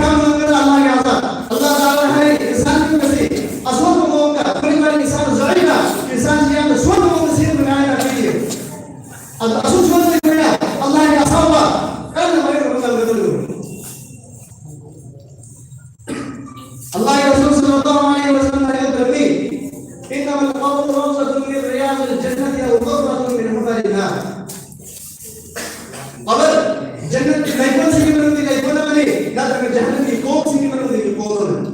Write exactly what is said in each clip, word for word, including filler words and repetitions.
ꯀꯔꯝꯕ ꯃꯑꯣꯡꯗ ꯑꯜꯂꯥꯍꯒꯤ ꯑꯖꯥꯕ? ꯑꯜꯂꯥꯍ ꯇꯥꯂꯥꯅ ꯍꯥꯏꯔꯤ, ꯏꯟꯁꯥꯟ ꯄꯨꯝꯕꯁꯤ ꯑꯁꯣꯟꯕ ꯃꯑꯣꯡꯗ, ꯈꯨꯗꯤꯡꯃꯛ ꯏꯟꯁꯥꯟ ꯖꯥꯏꯐ, ꯏꯟꯁꯥꯟꯁꯤ ꯌꯥꯝꯅ ꯁꯣꯟꯕ ꯃꯑꯣꯡꯗ ꯁꯦꯝꯕꯅꯤ ꯍꯥꯏꯅ ꯍꯥꯏꯕꯤꯔꯤ꯫ ꯑꯗꯨ ꯑꯁꯨꯛ ꯁꯣꯟꯕ ꯑꯩꯈꯣꯏꯅ ꯑꯜꯂꯥꯍꯒꯤ ꯑꯁꯥꯎꯕ ꯀꯔꯝꯅ ꯃꯥꯌꯣꯛꯅꯕ ꯉꯝꯒꯗꯧꯔꯤꯕꯅꯣ? ꯑꯜꯂꯥꯍꯒꯤ ꯔꯁꯨꯜ ꯁꯜꯂꯜꯂꯥꯍꯨ ꯑꯂꯩꯍꯤ ꯋꯁꯜꯂꯝꯅ ꯍꯥꯏꯔꯛꯇ꯭ꯔꯕꯅꯤ, "إنما القبر روضة من رياض الجنة أو حفرة من حفر النار." ꯀꯕꯔ ꯖꯟꯅꯠꯀꯤ ꯂꯩꯀꯣꯜꯁꯤꯡꯒꯤ ꯃꯅꯨꯡꯗ ꯂꯩꯀꯣꯜ ꯑꯃꯅꯤ, ꯅꯠꯇ꯭ꯔꯒ ꯖꯍꯟꯅꯝꯒꯤ ꯀꯣꯝꯁꯤꯡꯒꯤ ꯃꯅꯨꯡꯗꯒꯤ ꯀꯣꯝ ꯑꯃꯅꯤ꯫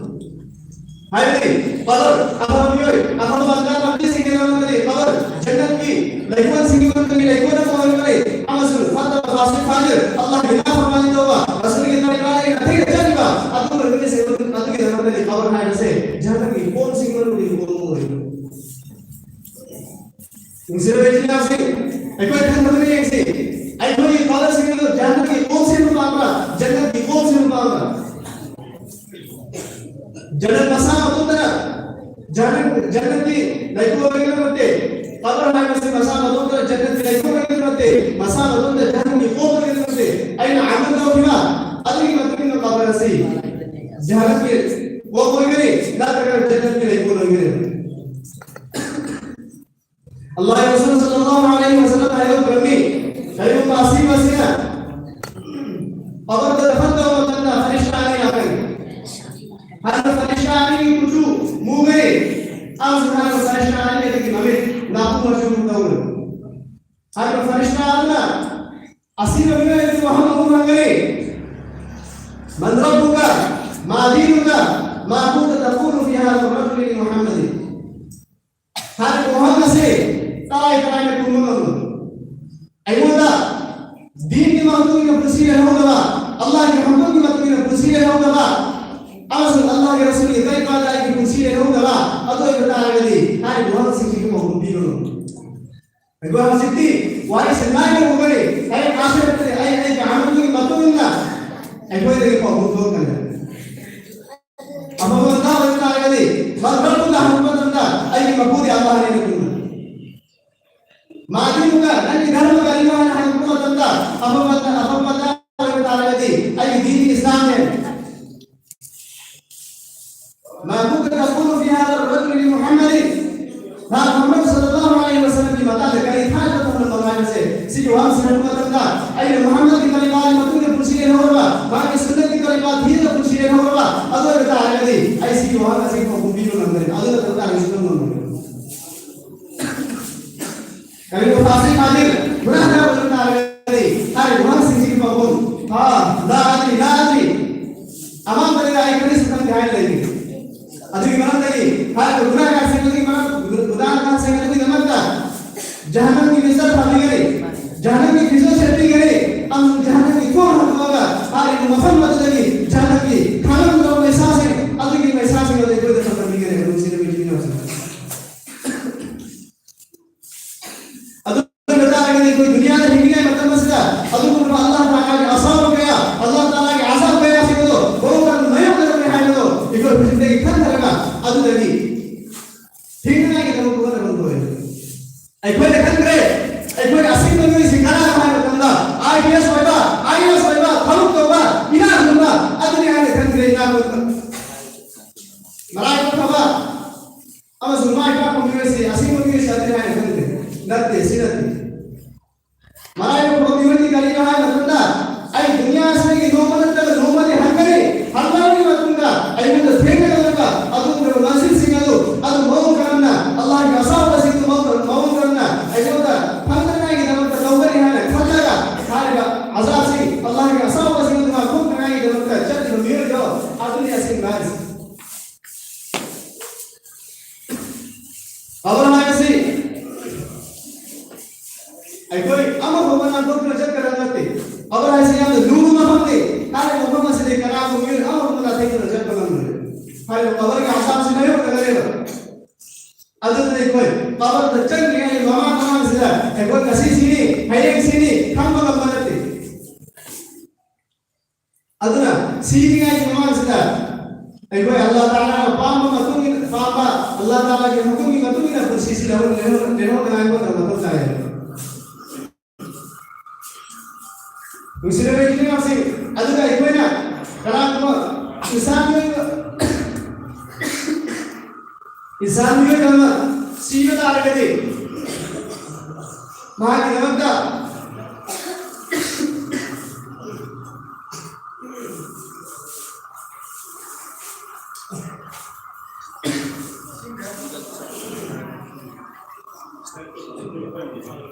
ꯍꯥꯏꯕꯗꯤ ꯀꯕꯔ ꯑꯐꯕ ꯃꯤꯑꯣꯏ, ꯑꯐꯕ ꯕꯟꯗꯥ ꯕꯟꯗꯤꯁꯤꯡꯒꯤ ꯃꯅꯨꯡꯗꯗꯤ ꯀꯕꯔ ꯖꯟꯅꯠꯀꯤ ꯂꯩꯀꯣꯜꯁꯤꯡꯒꯤ ꯃꯅꯨꯡꯗꯒꯤ ꯂꯩꯀꯣꯜ ꯑꯃ ꯑꯣꯏꯔꯤꯕꯅꯤ, ꯑꯃꯁꯨꯡ ꯐꯠꯇꯕ ꯐꯥꯁꯤꯛ ꯐꯥꯖꯤꯔ, ꯑꯜꯂꯥꯍꯒꯤ ꯅꯥꯐꯔꯃꯥꯅꯤ ꯇꯧꯕ, ꯔꯁꯨꯜꯒꯤ ꯇꯔꯤꯀꯥꯗꯒꯤ ꯅꯥꯊꯩꯔ ꯆꯠꯂꯤꯕ ꯑꯗꯨꯒꯨꯝꯕ ꯃꯤꯁꯤꯡ ꯑꯗꯨ, ꯑꯗꯨꯒꯤꯗꯃꯛꯇꯗꯤ ꯀꯕꯔ ꯍꯥꯏꯕꯁꯦ ꯖꯍꯟꯅꯝꯒꯤ ꯀꯣꯝꯁꯤꯡꯒꯤ ꯃꯅꯨꯡꯗꯒꯤ ꯀꯣꯝ ꯑꯃ ꯑꯣꯏꯔꯤꯕꯅꯤ꯫ ꯅꯨꯡꯁꯤꯔꯕ ꯏꯆꯤꯟ ꯏꯅꯥꯎꯁꯤꯡ, ꯑꯩꯈꯣꯏ ꯈꯟꯊꯗꯨꯅ ꯌꯦꯡꯁꯤ, ꯑꯩꯈꯣꯏꯒꯤ ꯀꯕꯔꯁꯤꯡ ꯑꯗꯨ ꯖꯍꯟꯅꯝꯒꯤ ꯀꯣꯝꯁꯤꯡꯅ ꯄꯥꯝꯕ꯭ꯔꯥ, ꯖꯟꯅꯠꯀꯤ ꯀꯣꯝꯁꯤꯡꯅ ꯄꯥꯝꯕ꯭ꯔꯥ? ꯖꯟꯅꯠ ꯃꯁꯥ ꯃꯇꯣꯝꯇꯅ ꯖꯟꯅꯠ, ꯖꯟꯅꯠꯀꯤ ꯂꯩꯀꯣꯜ ꯑꯣꯏꯒꯗꯕ ꯅꯠꯇꯦ꯫ ꯀꯕꯔ ꯍꯥꯏꯕꯁꯤ ꯃꯁꯥ ꯃꯇꯣꯝꯇꯅ ꯖꯟꯅꯠꯀꯤ ꯂꯩꯀꯣꯜ ꯑꯣꯏꯒꯗꯕ ꯅꯠꯇꯦ꯫ ꯃꯁꯥ ꯃꯇꯣꯝꯇ ꯖꯍꯟꯅꯝꯒꯤ ꯀꯣꯝ ꯑꯣꯏꯒꯗꯕ ꯅꯠꯇꯦ꯫ ꯑꯩꯅ ꯑꯃꯜ ꯇꯧꯈꯤꯕ ꯑꯗꯨꯒꯤ ꯃꯇꯨꯡ ꯏꯟꯅ ꯀꯕꯔ ꯑꯁꯤ ꯖꯍꯟꯅꯝꯒꯤ ꯀꯣꯝ ꯑꯣꯏꯒꯅꯤ, ꯅꯠꯇ꯭ꯔꯒ ꯖꯟꯅꯠꯀꯤ ꯂꯩꯀꯣꯜ ꯑꯣꯏꯒꯅꯤ꯫ ꯑꯜꯂꯥꯍꯒꯤ ꯔꯁꯨꯜ ꯁꯜꯂꯜꯂꯥꯍꯨ ꯑꯂꯩꯍꯤ ꯋꯁꯜꯂꯝ ꯍꯥꯏꯔꯛꯈ꯭ꯔꯕꯅꯤ, ꯀꯔꯤꯒꯨꯝꯕ ꯑꯁꯤꯕ ꯑꯁꯤꯅ ꯀꯕꯔꯗ ꯗꯐꯟ ꯇꯧꯕ ꯃꯇꯝꯗ ꯐꯔꯤꯁꯇꯥ ꯑꯅꯤ ꯂꯥꯛꯀꯅꯤ꯫ ꯍꯥꯏꯔꯤꯕ ꯐꯔꯤꯁꯇꯥ ꯑꯅꯤꯒꯤ ꯀꯨꯆꯨ ꯃꯨꯒꯅꯤ, ꯑꯃꯁꯨꯡ ꯍꯥꯏꯔꯤꯕ ꯐꯔꯤꯁꯇꯥ ꯑꯅꯤ ꯑꯗꯨꯒꯤ ꯃꯃꯤꯠ ꯅꯥꯄꯨ ꯃꯆꯨ ꯇꯧꯒꯅꯤ꯫ ꯍꯥꯏꯔꯤꯕ ꯐꯔꯤꯁꯇꯥ ꯑꯗꯨꯅ ꯑꯁꯤꯕ ꯃꯤꯑꯣꯏ ꯑꯗꯨ ꯋꯥꯍꯪ ꯑꯍꯨꯝ ꯍꯪꯒꯅꯤ: من ربك؟ ما دينك؟ ما كنت تقول في هذا الرجل لمحمد؟ ꯍꯥꯏꯔꯤꯕ ꯋꯥꯍꯪ ꯑꯁꯤ ꯇꯔꯥꯏ ꯇꯔꯥꯏꯅ ꯈꯨꯝꯕ ꯉꯝꯂꯣꯏ꯫ ꯑꯩꯉꯣꯟꯗ ꯗꯤꯟꯒꯤ ꯃꯇꯨꯡ ꯏꯟꯅ ꯄꯨꯟꯁꯤ ꯂꯦꯜꯍꯧꯗꯕ, ꯑꯜꯂꯥꯍꯒꯤ ꯍꯨꯀꯨꯝꯒꯤ ꯃꯇꯨꯡ ꯏꯟꯅ ꯄꯨꯟꯁꯤ ꯂꯦꯜꯍꯧꯗꯕ, ꯑꯃꯁꯨꯡ ꯑꯜꯂꯥꯍꯒꯤ ꯔꯁꯨꯜꯒꯤ ꯇꯔꯤꯀꯥꯗ ꯑꯩꯒꯤ ꯄꯨꯟꯁꯤ ꯂꯦꯜꯍꯧꯗꯕ ꯑꯗꯨ ꯑꯣꯏꯕ ꯇꯥꯔꯒꯗꯤ ꯍꯥꯏꯔꯤꯕ ꯋꯥꯍꯪꯁꯤꯡꯁꯤꯒꯤ ꯄꯥꯎꯈꯨꯝ ꯄꯤꯕ ꯉꯝꯂꯣꯏ꯫ ꯑꯩꯈꯣꯏ ꯍꯧꯖꯤꯛꯇꯤ ꯋꯥꯔꯤꯁꯦ ꯉꯥꯏꯕ ꯎꯒꯅꯤ꯫ ꯍꯌꯦꯡ ꯑꯥꯈꯤꯔꯠꯇꯗꯤ ꯑꯩ ꯑꯩꯒꯤ ꯑꯃꯜꯒꯤ ꯃꯇꯨꯡ ꯏꯟꯅ ꯑꯩꯈꯣꯏꯗꯒꯤ ꯄꯥꯎꯈꯨꯝ ꯊꯣꯛꯀꯅꯤ꯫ ꯑꯐꯕ ꯕꯟꯗꯥ ꯑꯣꯏꯕ ꯇꯥꯔꯒꯗꯤ, ꯃꯟ ꯔꯕꯨꯀ ꯍꯪꯕ ꯃꯇꯝꯗ, ꯑꯩꯒꯤ ꯃꯄꯨꯗꯤ ꯑꯜꯂꯥꯍꯅꯦꯅ ꯈꯨꯝꯕ꯫ ꯃꯥ ꯗꯤꯅꯨꯀ, ꯅꯪꯒꯤ ꯙꯔꯃ ꯀꯔꯤꯅꯣ ꯍꯥꯏꯅ ꯍꯪꯕ ꯃꯇꯝꯗ, ꯑꯐꯕ ꯕꯟꯗꯥ, ꯑꯐꯕ ꯕꯟꯗꯥ ꯑꯣꯏꯕ ꯇꯥꯔꯒꯗꯤ, ꯑꯩꯒꯤ ꯗꯤꯟꯗꯤ ꯏꯁꯂꯥꯝꯅꯦ꯫ ꯁꯤꯒꯤ ꯋꯥꯍꯪꯁꯤ ꯍꯪꯕ ꯃꯇꯝꯗ, ꯑꯩꯅ ꯃꯨꯍꯝꯃꯗꯀꯤ ꯇꯔꯤꯀꯥꯒꯤ ꯃꯇꯨꯡꯗ ꯄꯨꯟꯁꯤ ꯂꯦꯟꯍꯧꯔꯕ, ꯃꯥꯒꯤ ꯁꯨꯟꯅꯠꯀꯤ ꯇꯔꯤꯀꯥ ꯊꯤꯔꯒ ꯄꯨꯟꯁꯤ ꯂꯦꯟꯍꯧꯔꯕ, ꯑꯗꯨ ꯑꯣꯏꯕ ꯇꯥꯔꯒꯗꯤ ꯑꯩ ꯁꯤꯒꯤ ꯋꯥꯍꯪ ꯑꯁꯤ ꯈꯨꯝꯕꯤꯕ ꯉꯝꯒꯅꯤ꯫ ꯑꯗꯨ ꯅꯠꯇꯕ ꯇꯥꯔꯒꯗꯤ ꯁꯨꯡꯉꯝ ꯉꯝꯃꯣꯏ꯫ ꯀꯔꯤꯒꯨꯝꯕ ꯐꯥꯁꯤꯛ ꯐꯥꯖꯤꯔ ꯒꯨꯅꯥꯍꯒꯥꯔ ꯑꯣꯏꯕ ꯇꯥꯔꯒꯗꯤ ꯍꯥꯏꯔꯤꯕ ꯋꯥꯍꯪꯁꯤꯡꯁꯤꯒꯤ ꯄꯥꯎꯈꯨꯝ, ꯍꯥ, ꯂꯥ ꯑꯗ꯭ꯔꯤ, ꯂꯥ ꯑꯗ꯭ꯔꯤ, ꯑꯃꯥꯡꯕꯗꯒ ꯑꯩ ꯀꯔꯤꯁꯨ ꯈꯪꯗꯦ ꯍꯥꯏꯅ ꯂꯩꯔꯤ꯫ ꯑꯗꯨꯒꯤ ꯃꯔꯝꯗꯒꯤ ꯍꯥꯏꯔꯤꯕ ꯒꯨꯅꯥꯍꯒꯥꯔꯁꯤꯡ ꯑꯗꯨꯒꯤ ꯃꯔꯝ, ꯒꯨꯅꯥꯍꯒꯥꯔꯁꯤꯡ ꯑꯗꯨꯒꯤꯗꯃꯛꯇ ꯖꯍꯟꯅꯝꯒꯤ ꯃꯩꯁꯥ ꯐꯥꯕꯤꯒꯅꯤ꯫ ꯖꯍꯟꯅꯝꯒꯤ ꯐꯤꯖꯣꯜ ꯁꯦꯠꯄꯤꯒꯅꯤ꯫ ꯑꯃꯁꯨꯡ ꯖꯍꯟꯅꯝꯒꯤ ꯊꯣꯡ ꯍꯥꯡꯗꯣꯛꯑꯒ ꯍꯥꯏꯔꯤꯕ ꯃꯐꯝ ꯑꯗꯨꯗꯒꯤ ꯖꯍꯟꯅꯝꯒꯤ ꯈꯥꯡꯂꯝꯗꯕ ꯃꯩꯁꯥꯁꯤꯡ ꯑꯗꯨꯒꯤ ꯃꯩꯁꯥꯁꯤꯡ ꯑꯗꯨ ꯑꯩꯈꯣꯏꯗ ꯇꯝꯕꯤꯒꯅꯤ꯫ ꯑꯗꯨ ꯁꯤꯗ ꯃꯤꯁꯤꯡ ꯌꯥꯎꯁꯤꯟꯅ ꯑꯗꯨ ꯑꯣꯏꯕ ꯇꯥꯔꯒꯗꯤ ꯑꯩꯈꯣꯏ ꯗꯨꯅꯤꯌꯥꯗ ꯍꯤꯡꯂꯤꯉꯩ ꯃꯇꯝ ꯑꯁꯤꯗ ꯑꯗꯨꯒꯨꯝꯂꯕ ꯑꯜꯂꯥꯍ ꯇꯥꯂꯥꯒꯤ ꯑꯁꯥꯕ ꯀꯌꯥ, ꯑꯜꯂꯥꯍ ꯇꯥꯂꯥꯒꯤ ꯑꯁꯥꯕ ꯀꯌꯥꯁꯤꯡ ꯑꯗꯨ ꯃꯑꯣꯡ ꯀꯔꯝꯅ ꯃꯥꯌꯣꯛꯅꯒꯅꯤ ꯍꯥꯏꯕꯗꯨ ꯑꯩꯈꯣꯏ ꯍꯧꯖꯤꯛꯇꯒꯤ ꯈꯟꯊꯔꯒ ꯑꯗꯨꯗꯒꯤ ꯍꯤꯡꯅꯉꯥꯏꯒꯤꯗꯃꯛ ꯍꯣꯠꯅꯕ ꯑꯣꯏ꯫ ꯑꯩꯈꯣꯏꯅ ꯈꯟꯈ꯭ꯔꯦ, ꯑꯩꯈꯣꯏ ꯑꯁꯦꯡꯕ ꯃꯤꯑꯣꯏꯁꯤ ꯀꯅꯥꯅꯣ ꯍꯥꯏꯕ ꯃꯇꯝꯗ, IPS ꯑꯣꯏꯕ, IAS ꯑꯣꯏꯕ, ꯊꯕꯛ ꯇꯧꯕ, ꯏꯅꯥꯛ ꯈꯨꯟꯕ ꯑꯗꯨꯅꯤ ꯍꯥꯏꯅ ꯈꯟꯈ꯭ꯔꯦ꯫ ꯏꯅꯥꯛ ꯈꯨꯟꯕ, ꯃꯔꯥꯏꯕꯛ ꯐꯕ ꯑꯃꯁꯨꯡ ꯃꯥꯏ ꯄꯥꯛꯄ ꯃꯤꯑꯣꯏꯁꯤ ꯑꯁꯦꯡꯕ ꯃꯤꯑꯣꯏꯁꯤ ꯑꯗꯨꯅꯤ ꯍꯥꯏꯅ ꯈꯟꯈ꯭ꯔꯦ꯫ ꯅꯠꯇꯦ, ꯁꯤ ꯅꯠꯇꯦ꯫ ꯃꯔꯥꯏꯕꯛ ꯐꯕ ꯃꯤꯑꯣꯏꯗꯤ ꯀꯔꯤꯅꯣ ꯍꯥꯏꯕ ꯃꯇꯝꯗ, ꯑꯩ ꯗꯨꯅꯤꯌꯥ ꯑꯁꯤꯗꯒꯤ ꯅꯣꯡꯃ ꯅꯠꯇ꯭ꯔꯒ ꯅꯣꯡꯃꯗꯤ ꯍꯟꯒꯅꯤ꯫ ꯍꯜꯂꯛꯂꯕ ꯃꯇꯨꯡꯗ ꯑꯩꯉꯣꯟꯗ ꯊꯦꯡꯅꯒꯗꯧꯔꯤꯕ ꯑꯗꯨꯒꯨꯝꯂꯕ ꯃꯟꯖꯤꯜꯁꯤꯡ ꯑꯗꯨ, ꯑꯗꯨ ꯃꯑꯣꯡ ꯀꯔꯝꯅ, ꯑꯜꯂꯥꯍꯒꯤ ꯑꯁꯥꯎꯕꯁꯤꯡꯗꯨ ꯃꯑꯣꯡ ꯀꯔꯝ-, ꯃꯑꯣꯡ ꯀꯔꯝꯅ ꯑꯩꯉꯣꯟꯗ ꯐꯪꯗꯅꯉꯥꯏꯒꯤꯗꯃꯛꯇ ꯇꯧꯒꯅꯤ ꯍꯥꯏꯅ ꯈꯜꯂꯒ ꯍꯥꯏꯔꯤꯕ ꯑꯖꯥꯕꯁꯤꯡ, ꯑꯜꯂꯥꯍꯒꯤ ꯑꯁꯥꯎꯕꯁꯤꯡ ꯑꯗꯨ ꯉꯥꯛꯊꯣꯛꯅꯉꯥꯏꯒꯤꯗꯃꯛꯇ ꯆꯠꯂꯤꯕ ꯃꯤꯑꯣꯏꯗꯣ ꯑꯗꯨꯅꯤ ꯑꯁꯦꯡꯕ ꯍꯥꯏꯔꯤꯁꯤ꯫ ꯀꯕꯔ ꯍꯥꯏꯕꯁꯤ ꯑꯩꯈꯣꯏ ꯑꯃꯐꯥꯎꯕ ꯅꯥꯟꯊꯣꯛꯇꯨꯅ ꯆꯠꯀꯗꯕ ꯅꯠꯇꯦ꯫ ꯀꯕꯔ ꯍꯥꯏꯁꯤ ꯌꯥꯝꯅ ꯂꯨꯕ ꯃꯐꯝꯅꯤ꯫ ꯍꯥꯏꯔꯤꯕ ꯃꯐꯝ ꯑꯁꯤꯗꯤ ꯀꯅꯥꯒꯨꯝꯕ ꯃꯤꯑꯣꯏ ꯑꯃꯐꯥꯎꯕ ꯅꯥꯟꯊꯣꯛꯇꯨꯅ ꯆꯠꯄ ꯉꯝꯂꯣꯏ꯫ ꯍꯥꯏꯔꯤꯕ ꯀꯕꯔꯒꯤ ꯑꯁꯥꯕꯁꯤ ꯃꯥꯌꯣꯛꯅꯒꯅꯦꯕ꯫ ꯑꯗꯨꯅ ꯑꯩꯈꯣꯏ ꯀꯕꯔꯗ ꯆꯪꯗ꯭ꯔꯤꯉꯩ ꯃꯃꯥꯡ ꯃꯃꯥꯡꯁꯤꯗ ꯑꯩꯈꯣꯏ ꯉꯁꯤ ꯁꯤꯅꯤ, ꯍꯌꯦꯡ ꯁꯤꯅꯤ ꯈꯪꯕ ꯉꯝꯕ ꯅꯠꯇꯦ꯫ ꯑꯗꯨꯅ ꯁꯤꯔꯤꯉꯩꯒꯤ ꯃꯃꯥꯡꯁꯤꯗ ꯑꯩꯈꯣꯏ ꯑꯜꯂꯥꯍ ꯇꯥꯂꯥꯅ ꯄꯥꯝꯕ ꯃꯇꯨꯡ ꯏꯟꯅ, ꯄꯥꯝꯕ ꯑꯜꯂꯥꯍ ꯇꯥꯂꯥꯒꯤ ꯍꯨꯀꯨꯝꯒꯤ ꯃꯇꯨꯡ ꯏꯟꯅ ꯄꯨꯟꯁꯤꯁꯤ ꯂꯧꯍꯟ-, ꯂꯧꯍꯟ-, ꯂꯦꯟꯍꯧꯅꯉꯥꯏ ꯍꯣꯠꯅꯕ ꯃꯊꯧ ꯇꯥꯏ꯫ ꯅꯨꯡꯁꯤꯔꯕ ꯏꯆꯤꯟ ꯏꯅꯥꯎꯁꯤꯡ, ꯑꯗꯨꯒ ꯑꯩꯈꯣꯏꯅ ꯀꯅꯥꯒꯨꯝꯕ ꯏꯟꯁꯥꯟ ꯃꯤꯑꯣꯏꯕ, ꯏꯟꯁꯥꯟ ꯃꯤꯑꯣꯏꯕ ꯑꯃ ꯁꯤꯕ ꯇꯥꯔꯒꯗꯤ ꯃꯍꯥꯛꯀꯤꯗꯃꯛꯇ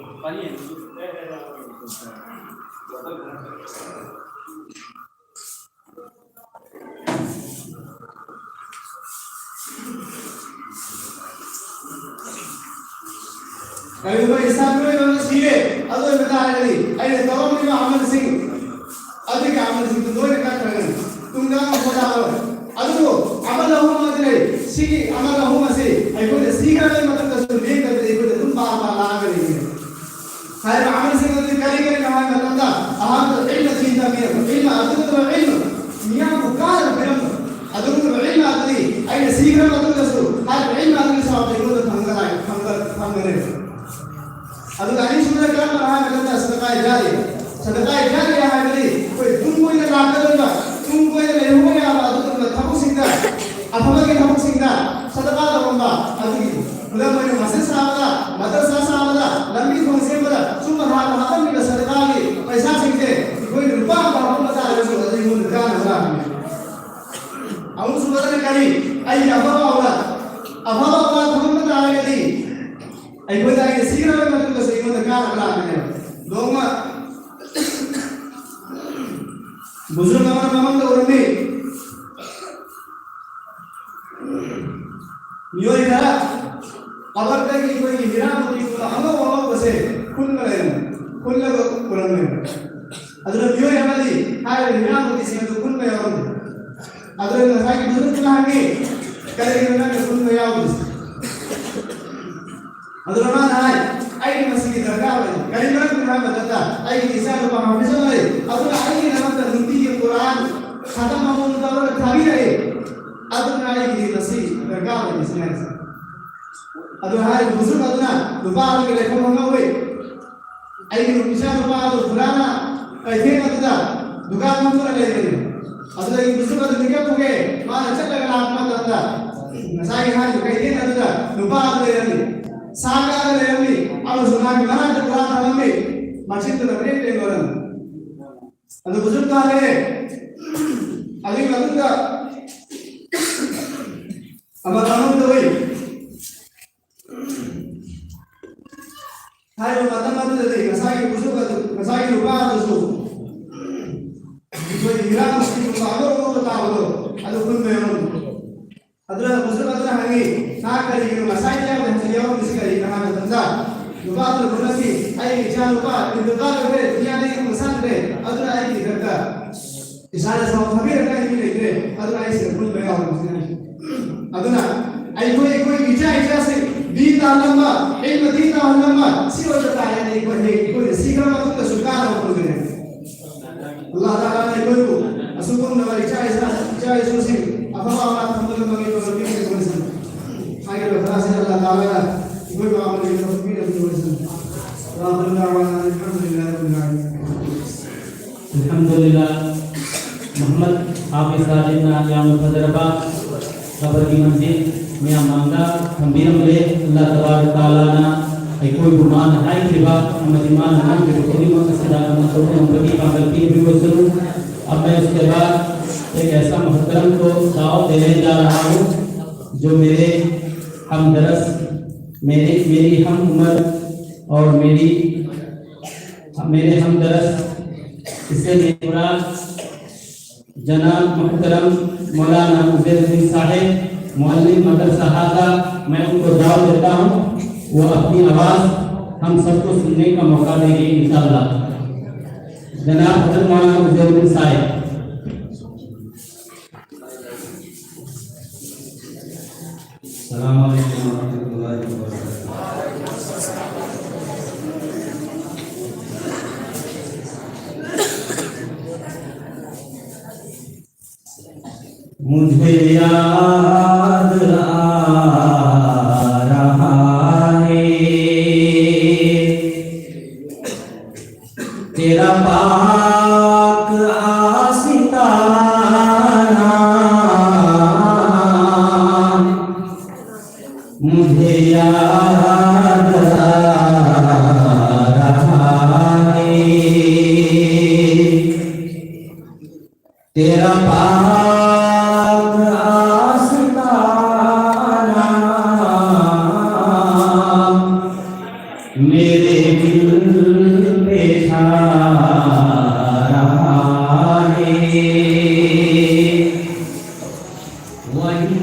ꯀꯔꯤꯒꯨꯝꯕ ꯏꯁꯥ ꯃꯤꯑꯣꯏꯕ ꯑꯃ ꯁꯤꯔꯦ, ꯑꯗꯨ ꯑꯣꯏꯕ ꯇꯥꯔꯒꯗꯤ ꯑꯩꯅ ꯇꯧꯔꯝꯂꯤꯕ ꯑꯃꯜꯁꯤꯡ, ꯑꯗꯨꯒꯤ ꯑꯃꯜꯁꯤꯡꯗꯨ ꯂꯣꯏꯅ ꯀꯛꯈ꯭ꯔꯒꯅꯤ꯫ ꯇꯨꯡꯗ ꯑꯃꯨꯛ ꯍꯜꯂꯛꯑꯔꯣꯏ꯫ ꯑꯗꯨꯕꯨ ꯑꯃꯜ ꯑꯍꯨꯝ ꯑꯃꯗꯤ ꯂꯩ꯫ ꯁꯤꯒꯤ ꯑꯃꯜ ꯑꯍꯨꯝ ꯑꯁꯤ ꯑꯩꯈꯣꯏꯅ ꯁꯤꯈ꯭ꯔꯕ ꯃꯇꯝꯗꯁꯨ ꯂꯦꯡꯗꯕꯤꯗ ꯑꯩꯈꯣꯏꯗ ꯑꯗꯨꯝ ꯄꯥ ꯄꯥ ꯂꯥꯛꯑꯒ ꯂꯩꯒꯅꯤ꯫ ꯍꯥꯏꯔꯤꯕ ꯑꯃꯜꯁꯤꯡ ꯑꯗꯨꯗꯤ ꯀꯔꯤ ꯀꯔꯤꯅꯣ ꯍꯥꯏꯕ ꯃꯇꯝꯗ, ꯑꯍꯥꯟꯕꯗ ꯏꯜꯃ ꯊꯤꯅ ꯇꯝꯕꯤꯔꯝꯕ, ꯏꯜꯃ ꯑꯗꯨꯒꯨꯝꯂꯕ ꯏꯜꯃ, ꯃꯤꯌꯥꯝꯕꯨ ꯀꯥꯟꯅꯕ ꯄꯤꯔꯝꯕ, ꯑꯗꯨꯒꯨꯝꯂꯕ ꯏꯜꯃ ꯑꯗꯨꯗꯤ ꯑꯩꯅ ꯁꯤꯈ꯭ꯔ ꯃꯇꯨꯡꯗꯁꯨ ꯍꯥꯏꯔꯤꯕ ꯏꯜꯃ ꯑꯗꯨꯒꯤ ꯁꯥꯎꯗ ꯑꯩꯉꯣꯟꯗ ꯐꯪꯒꯗ꯭ꯔꯥ, ꯐꯪꯒ-, ꯐꯪꯒꯅꯦꯕ꯫ ꯑꯗꯨꯒ ꯑꯅꯤꯁꯨꯕꯗ ꯀꯔꯝꯕꯅꯣ ꯍꯥꯏꯕ ꯃꯇꯝꯗ ꯁꯗꯀꯥ ꯖꯥꯔꯤꯌꯥ꯫ ꯁꯗꯀꯥ ꯖꯥꯔꯤꯌꯥ ꯍꯥꯏꯕꯗꯤ ꯑꯩꯈꯣꯏ ꯇꯨꯡ ꯀꯣꯏꯅ ꯂꯥꯛꯀꯗꯧꯔꯤꯕ, ꯇꯨꯡ ꯀꯣꯏꯅ ꯂꯩꯍꯧꯕ ꯌꯥꯕ ꯑꯗꯨꯒꯨꯝꯕ ꯊꯕꯛꯁꯤꯡꯗ, ꯑꯐꯕꯒꯤ ꯊꯕꯛꯁꯤꯡꯗ ꯁꯗꯀꯥ ꯇꯧꯔꯝꯕ ꯑꯗꯨꯒꯤ ꯈꯨꯗꯝ ꯑꯣꯏꯅ ꯃꯁꯖꯤꯗ ꯁꯥꯕꯗ, ꯃꯗꯔꯁꯥ ꯁꯥꯕꯗ, ꯂꯝꯕꯤ ꯊꯣꯡ ꯁꯦꯝꯕꯗ ꯁꯨꯝꯕ ꯍꯥꯟꯅ ꯍꯥꯞꯄꯝꯃꯤꯕ ꯁꯗꯀꯥꯒꯤ ꯄꯩꯁꯥꯁꯤꯡꯁꯦ ꯑꯩꯈꯣꯏꯅ ꯂꯨꯄꯥ ꯑꯃ ꯍꯥꯞꯄꯝꯕ ꯇꯥꯔꯒꯁꯨ ꯑꯗꯨ ꯑꯩꯉꯣꯟꯗ ꯀꯥꯟꯅꯕ ꯂꯥꯛꯀꯅꯤ꯫ ꯑꯍꯨꯝꯁꯨꯕꯗꯅ ꯀꯔꯤ? ꯑꯩꯒꯤ ꯑꯐꯕ ꯑꯧꯂꯥꯗ, ꯑꯐꯕ ꯑꯧꯂꯥꯗ ꯊꯝꯃꯝꯕ ꯇꯥꯔꯒꯗꯤ ꯑꯩꯈꯣꯏꯗ ꯑꯩꯅ ꯁꯤꯈ꯭ꯔꯕ ꯃꯇꯨꯡꯗꯁꯨ ꯑꯩꯉꯣꯟꯗ ꯀꯥꯟꯅꯕ ꯂꯥꯛꯀꯅꯦꯕ꯫ ꯅꯣꯡꯃ ꯕꯨꯖꯨꯔꯒ ꯑꯃꯅ ꯃꯃꯥꯡꯗ ꯎꯔꯝꯃꯤ꯫ ꯃꯤꯑꯣꯏ ꯈꯔ ꯀꯕꯔꯗꯒꯤ ꯑꯩꯈꯣꯏꯒꯤ ꯍꯤꯔꯥ ꯃꯣꯇꯤꯒꯨꯝꯕ ꯑꯉꯧ ꯑꯉꯧꯕꯁꯦ ꯈꯨꯟꯕ ꯂꯩꯔꯝꯃꯤ, ꯈꯨꯜꯂꯒ ꯄꯨꯔꯝꯃꯦ꯫ ꯑꯗꯨꯅ ꯃꯤꯑꯣꯏ ꯑꯃꯗꯤ ꯍꯥꯏꯔꯤꯕ ꯍꯤꯔꯥ ꯃꯣꯇꯤꯁꯤꯡ ꯑꯗꯨ ꯈꯨꯟꯕ ꯌꯥꯎꯔꯝꯃꯤ꯫ ꯑꯗꯨꯅ ꯉꯁꯥꯏꯒꯤ ꯕꯨꯖꯨꯔꯒꯅ ꯍꯪꯉꯤ, "ꯀꯔꯤꯒꯤꯅꯣ ꯅꯪꯅ ꯈꯨꯟꯕ ꯌꯥꯎꯔꯤꯁꯦ?" ꯑꯗꯨꯅ ꯃꯥꯅ ꯍꯥꯏ, "ꯑꯩꯒꯤ ꯃꯁꯤꯒꯤ ꯗꯔꯀꯥꯔ ꯑꯣꯏ꯫ ꯀꯔꯤ ꯃꯔꯝꯒꯤꯅꯣ ꯍꯥꯏꯕ ꯃꯇꯝꯗ ꯑꯩꯒꯤ ꯏꯆꯥ ꯅꯨꯄꯥ ꯍꯥꯐꯤꯖ ꯑꯃ ꯂꯩ꯫ ꯑꯗꯨꯅ ꯑꯩꯒꯤꯗꯃꯛꯇ ꯅꯨꯡꯇꯤꯒꯤ ꯀꯨꯔꯥꯟ ꯈꯇꯝ ꯑꯃꯃꯝ ꯇꯧꯔꯒ ꯊꯥꯕꯤꯔꯛꯏ꯫ ꯑꯗꯨꯅ ꯑꯩꯒꯤꯗꯤ ꯃꯁꯤ ꯗꯔꯀꯥꯔ ꯑꯣꯏ", ꯁꯤꯅꯤ ꯍꯥꯏꯁꯦ꯫ ꯑꯗꯨ ꯍꯥꯏꯔꯤꯕ ꯕꯨꯖꯨꯔꯒ ꯑꯗꯨꯅ ꯅꯨꯄꯥ ꯑꯗꯨꯒꯤ ꯂꯩꯐꯝ ꯈꯪꯍꯧꯏ꯫ ꯑꯩꯒꯤ ꯏꯆꯥ ꯅꯨꯄꯥ ꯑꯗꯨ ꯐꯨꯔꯥꯅ ꯀꯩꯊꯦꯜ ꯑꯗꯨꯗ ꯗꯨꯀꯥꯟ ꯐꯝꯗꯨꯅ ꯂꯩꯕꯅꯤ꯫ ꯑꯗꯨꯗꯒꯤ ꯕꯨꯖꯨꯔꯒ ꯑꯗꯨ ꯃꯤꯀꯞ ꯊꯣꯛꯑꯦ꯫ ꯃꯥꯅ ꯆꯠꯂꯒ ꯂꯥꯛꯄ ꯃꯇꯝꯗ ꯉꯁꯥꯏꯒꯤ ꯍꯥꯏꯔꯤꯕ ꯀꯩꯊꯦꯜ ꯑꯗꯨꯗ ꯅꯨꯄꯥ ꯑꯗꯨ ꯂꯩꯔꯝꯃꯤ꯫ ꯁꯥ ꯀꯛꯑꯒ ꯂꯩꯔꯝꯃꯤ꯫ ꯑꯃꯁꯨꯡ ꯃꯥꯒꯤ ꯃꯅꯥꯛꯇ ꯄꯨꯔꯥ ꯊꯝꯂꯝꯃꯤ꯫ ꯃꯆꯤꯟꯗꯨꯅ ꯄ꯭ꯔꯦꯡ ꯄ꯭ꯔꯦꯡ ꯂꯣꯜꯂꯝꯃꯤ꯫ ꯑꯗꯨ ꯕꯨꯖꯨꯔꯒ ꯍꯜꯂꯛꯑꯦ꯫ ꯑꯗꯨꯒꯤ ꯃꯇꯨꯡꯗ ꯑꯃ ꯊꯝꯐꯝ ꯇꯧꯏ꯫ ꯍꯥꯏꯔꯤꯕ ꯃꯇꯝ ꯑꯗꯨꯗꯗꯤ ꯉꯁꯥꯏꯒꯤ ꯕꯨꯖꯨꯔꯒ ꯑꯗꯨ, ꯉꯁꯥꯏꯒꯤ ꯅꯨꯄꯥ ꯑꯗꯨꯁꯨ ꯀꯔꯤꯒꯤꯅꯣ ꯉꯁꯥꯏꯗꯤ ꯌꯥꯎꯔꯦ, ꯍꯧꯖꯤꯛ ꯌꯥꯎꯔꯝꯃꯤꯁꯤ ꯀꯔꯤꯒꯤꯅꯣ ꯍꯥꯏꯕ ꯃꯇꯝꯗ, ꯅꯨꯄꯥꯗꯨꯅ ꯈꯨꯝꯂꯛꯈꯤ, "ꯑꯩꯒꯤ ꯏꯆꯥ ꯅꯨꯄꯥ ꯏꯟꯇꯤꯀꯥꯜ ꯑꯣꯏꯈ꯭ꯔꯦ, ꯗꯨꯅꯤꯌꯥꯗꯒꯤ ꯑꯃꯨꯛ ꯁꯟꯈ꯭ꯔꯦ, ꯑꯗꯨꯅ ꯑꯩꯒꯤ ꯏꯊꯛꯇ ꯏꯁꯥꯅ ꯁꯥꯎ ꯊꯥꯕꯤꯔꯒ ꯑꯩ ꯃꯤ ꯂꯩꯇ꯭ꯔꯦ, ꯑꯗꯨꯅ ꯑꯩ ꯁꯤꯗ ꯄꯨꯟꯕ ꯌꯥꯎꯔꯕꯁꯤꯅ"꯫ ꯑꯗꯨꯅ ꯑꯩꯈꯣꯏ, ꯑꯩꯈꯣꯏꯒꯤ ꯏꯆꯥ ꯏꯆꯥꯁꯤꯡ ꯗꯤꯟ ꯇꯥꯍꯜꯂꯝꯕ, ꯏꯜꯃ ꯗꯤꯟ ꯇꯥꯍꯜꯂꯝꯕ ꯁꯤ ꯑꯣꯏꯕ ꯇꯥꯔꯒꯗꯤ ꯑꯩꯈꯣꯏ ꯍꯌꯦꯡ ꯑꯩꯈꯣꯏꯅ ꯁꯤꯈ꯭ꯔ ꯃꯇꯨꯡꯗꯁꯨ ꯀꯥꯟꯅꯕ ꯐꯪꯒꯅꯤ꯫ ꯑꯜꯂꯥꯍ ꯇꯥꯂꯥꯅ ꯑꯩꯈꯣꯏꯕꯨ ꯑꯁꯤꯒꯨꯝꯂꯕ ꯏꯆꯥ ꯏꯆꯥ, ꯏꯆꯥ ꯏꯁꯨꯁꯤꯡ ꯑꯐꯕ ꯑꯃ ꯊꯝꯕꯗ ꯃꯥꯒꯤ ꯇꯧꯖꯕꯤꯔꯤꯕ ꯑꯣꯏꯁꯅꯨ꯫ ꯍꯥꯏꯔꯤꯕ ꯈꯔꯁꯤ ꯑꯜꯂꯥꯍ ꯇꯥꯂꯥꯅ ꯑꯩꯈꯣꯏꯕꯨ ꯑꯃꯗꯒꯤ ꯂꯧꯊꯣꯛꯄꯤꯔꯕꯗꯤ ꯑꯣꯏꯁꯅꯨ꯫ ꯋꯥ ꯑꯈꯤꯔꯨ ꯗꯥꯋꯥꯅꯥ ꯑꯅꯤꯜ ꯍꯝꯗꯨꯂꯤꯜꯂꯥꯍꯤ ꯔꯕꯤꯜ ꯏꯂꯥꯃꯤꯟ꯫ ꯑꯜꯍꯝꯗꯨꯂꯤꯜꯂꯥꯍ꯫ ꯃꯨꯍꯝꯃꯗ ꯍꯥꯐꯤꯖ ꯁꯥꯍꯤꯕꯅ ꯌꯥꯝꯅ ꯐꯖꯔꯕ ꯈꯕꯔꯒꯤ ꯃꯟꯖꯤꯜ ꯃꯌꯥꯝ ꯃꯥꯡꯗ ꯊꯝꯕꯤꯔꯝꯂꯦ꯫ ꯑꯜꯂꯥꯍ ꯇꯕꯥꯔꯛ ꯇꯥꯂꯥꯅ ꯑꯩꯈꯣꯏꯕꯨ ꯃꯥꯅ ꯍꯥꯏꯈꯤꯕ ꯑꯃꯗꯤ ꯃꯥꯅ ꯉꯥꯡꯈꯤꯕ ꯈꯨꯗꯤꯡꯃꯛ ꯑꯁꯤꯗ ꯑꯃ ꯇꯧꯕ ꯉꯝꯕꯒꯤ ꯄꯥꯡꯒꯜ ꯄꯤꯕꯤꯔꯁꯅꯨ꯫ अब मैं उसके बाद एक ऐसा मुहतरम को दावत देने जा रहा हूँ, जो मेरे हमदरस, मेरे, मेरी हम उम्र और मेरी, मेरे हमदरस, इससे मेरी मुराद जनाब मुहतरम मौलाना उजैरुद्दीन साहब, मुअल्लिम मदरसा हाता, मैं उनको दावत देता हूँ, वो अपनी आवाज़ हम सबको सुनने का मौका देंगे इंशाअल्लाह। जनाब हजरत मौलाना उजैरुद्दीन साहब। السلام عليكم ورحمة الله وبركاته. मुझे याद आ रहा है तेरा पाक आस्ताना, मुझे याद आ रहा है तेरा पाक आस्ताना।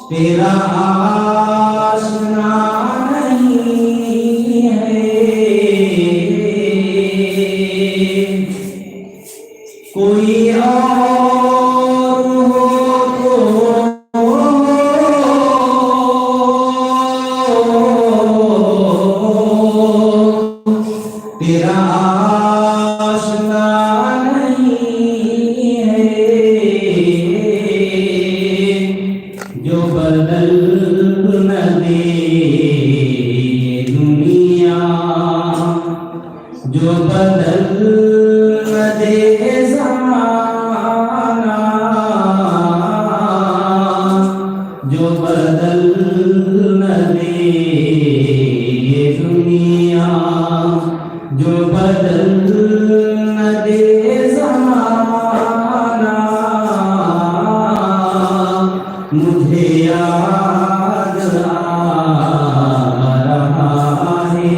तेरा आशना नहीं है कोई और हो तो। तेरा आशना नहीं है जो बदल न दे ये दुनिया, जो बदल न दे जमाना, जो बदल न दे ये दुनिया, जो बदल न दे जमाना। मुझे याद आ रहा है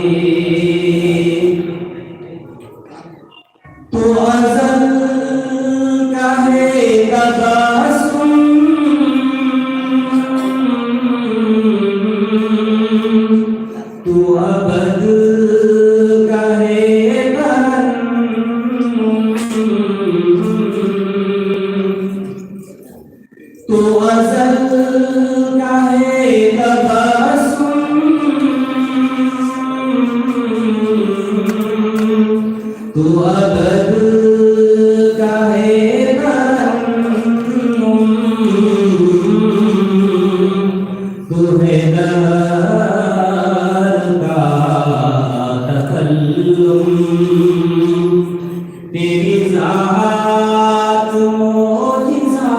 तू अज़ल का है तबस्सुम, तू अबद का है तरन्नुम। तू अज़ल का है तबस्सुम, तू अबद का है तरन्नुम, तू है दहर का तकल्लुम। तेरी ज़ात मोजिज़ाना,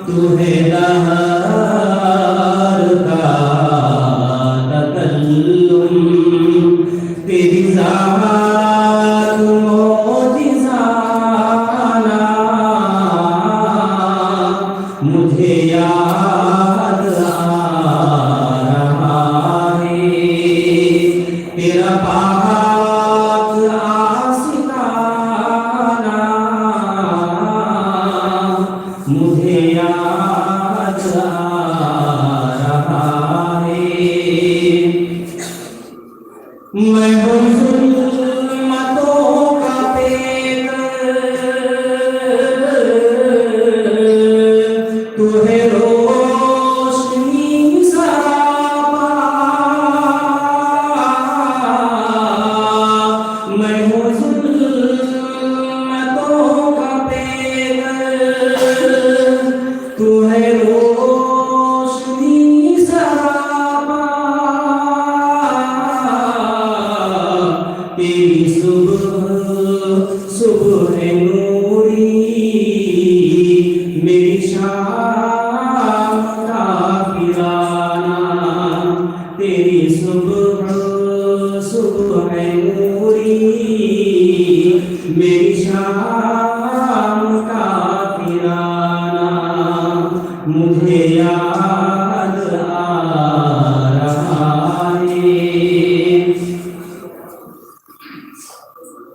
तू है दहर का तकल्लुम। तेरी ज़ात मोजिज़ाना, मुझे याद आ रहा है तेरा पाक आशिकाना। मुझे याद आ रहा है। मैं हूँ जुल्मतों का पैदल, तू है रोशनी सरापा। मैं हूँ जुल्मतों का पैदल, तू है रोशनी सरापा। तेरी सुबह, सुबह है नूरी, मेरी शाम का फिराना। तेरी सुबह, सुबह है नूरी, मेरी शाम का फिराना। मुझे याद आ रहा है।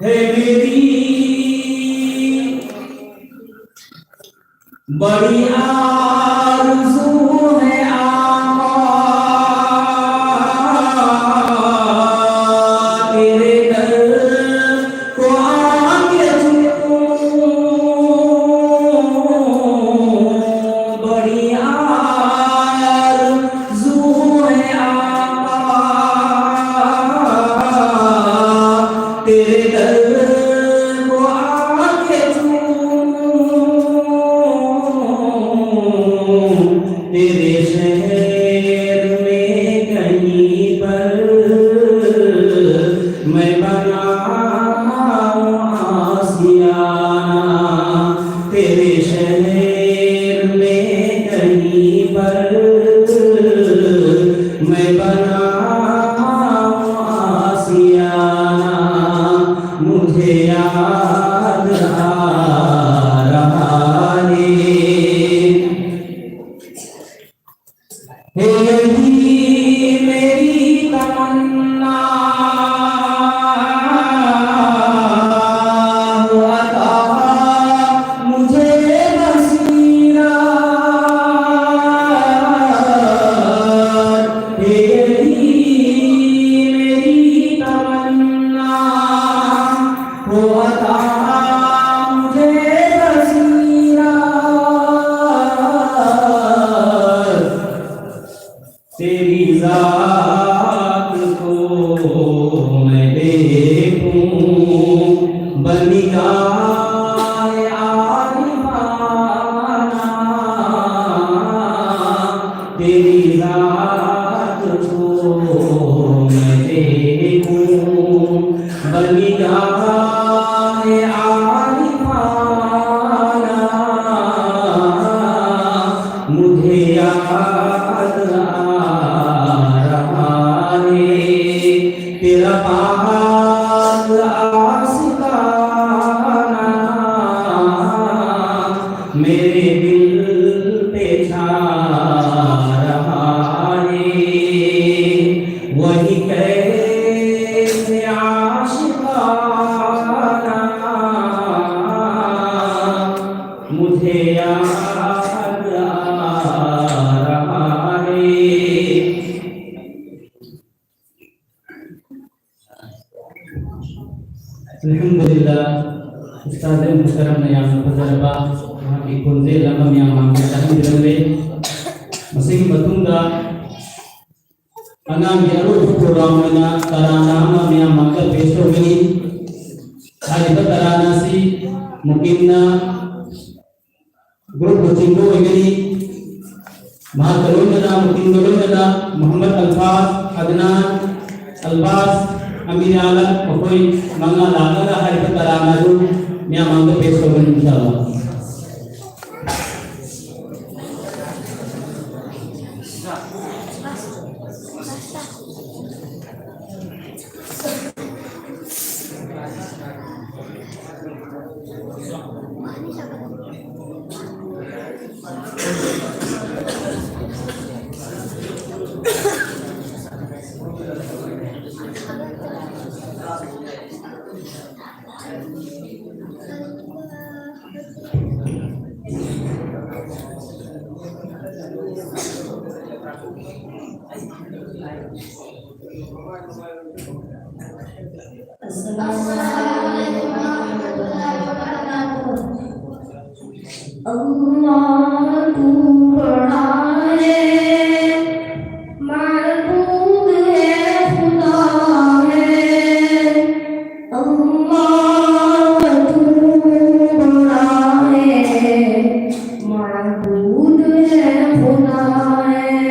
है मेरी बड़ी आरज़ू है आका, तेरे दर को आके छूऊं। बड़ी आरज़ू है आका, तेरे दर को आके छूऊं। तेरे शहर में कहीं पर मैं बनाऊं आशियाना। तेरे शहर में कहीं पर मैं बनाऊं आशियाना। मुझे याद आ रहा है। हे यही मेरी तमन्ना, अता मुझे बस तेरी ज़ात को मैं देखूं, बन निगाह आरिफाना, मुझे याद आ रहा है तेरा पाक आशिकाना, मेरे दिल पे छा रहा है वही कैसे आशिकाना, मुझे याद आ रहा है। ꯑꯜꯍꯝꯗꯨꯂꯤꯜꯂꯥꯍ, ꯎꯁꯇꯥꯗ ꯃꯨꯍꯇꯔꯝꯅ ꯌꯥꯝꯅ ꯐꯖꯔꯕ ꯃꯍꯥꯛꯀꯤ ꯈꯣꯟꯖꯦꯜ ꯑꯃ ꯃꯌꯥꯝ ꯃꯥꯡꯗ ꯇꯥꯍꯟꯕꯤꯔꯝꯂꯦ꯫ ꯃꯁꯤꯒꯤ ꯃꯇꯨꯡꯗ ꯑꯉꯥꯡꯒꯤ ꯑꯔꯣꯏꯕ ꯄ꯭ꯔꯣꯒ꯭ꯔꯥꯝ ꯑꯣꯏꯅ ꯇꯔꯥꯅꯥ ꯑꯃ ꯃꯌꯥꯝ ꯃꯥꯡꯗ ꯄꯦꯁ ꯇꯧꯒꯅꯤ꯫ ꯍꯥꯏꯔꯤꯕ ꯇꯔꯥꯅꯥ ꯑꯁꯤ ꯃꯨꯀꯤꯝꯅ ꯒ꯭ꯔꯨꯞ ꯂꯨꯆꯤꯡꯕ ꯑꯣꯏꯒꯅꯤ꯫ ꯃꯍꯥꯛꯀ ꯂꯣꯏꯅꯅ, ꯃꯨꯀꯤꯝꯒ ꯂꯣꯏꯅꯅ ꯃꯨꯍꯝꯃꯗ ꯑꯜꯐꯥꯖ, ꯑꯗꯅꯥꯟ, ꯑꯜꯕꯥꯁ, ꯑꯃꯤꯔ ꯑꯥꯂꯝ, ꯃꯈꯣꯏ ꯃꯉꯥ ꯂꯥꯛꯂꯒ ꯍꯥꯏꯔꯤꯕ ꯇꯔꯥꯅꯥ ꯑꯗꯨ ꯃꯤꯌꯥꯝ ꯃꯥꯡꯗ ꯄꯦꯁ ꯇꯧꯒꯅꯤ, ꯏꯟꯁꯥ ꯑꯜꯂꯥꯍ꯫ السلام عليكم ورحمة الله وبركاته. اللہ تو بڑا ہے، معبود ہے، خدا ہے۔ اللہ تو بڑا ہے، معبود ہے، خدا ہے۔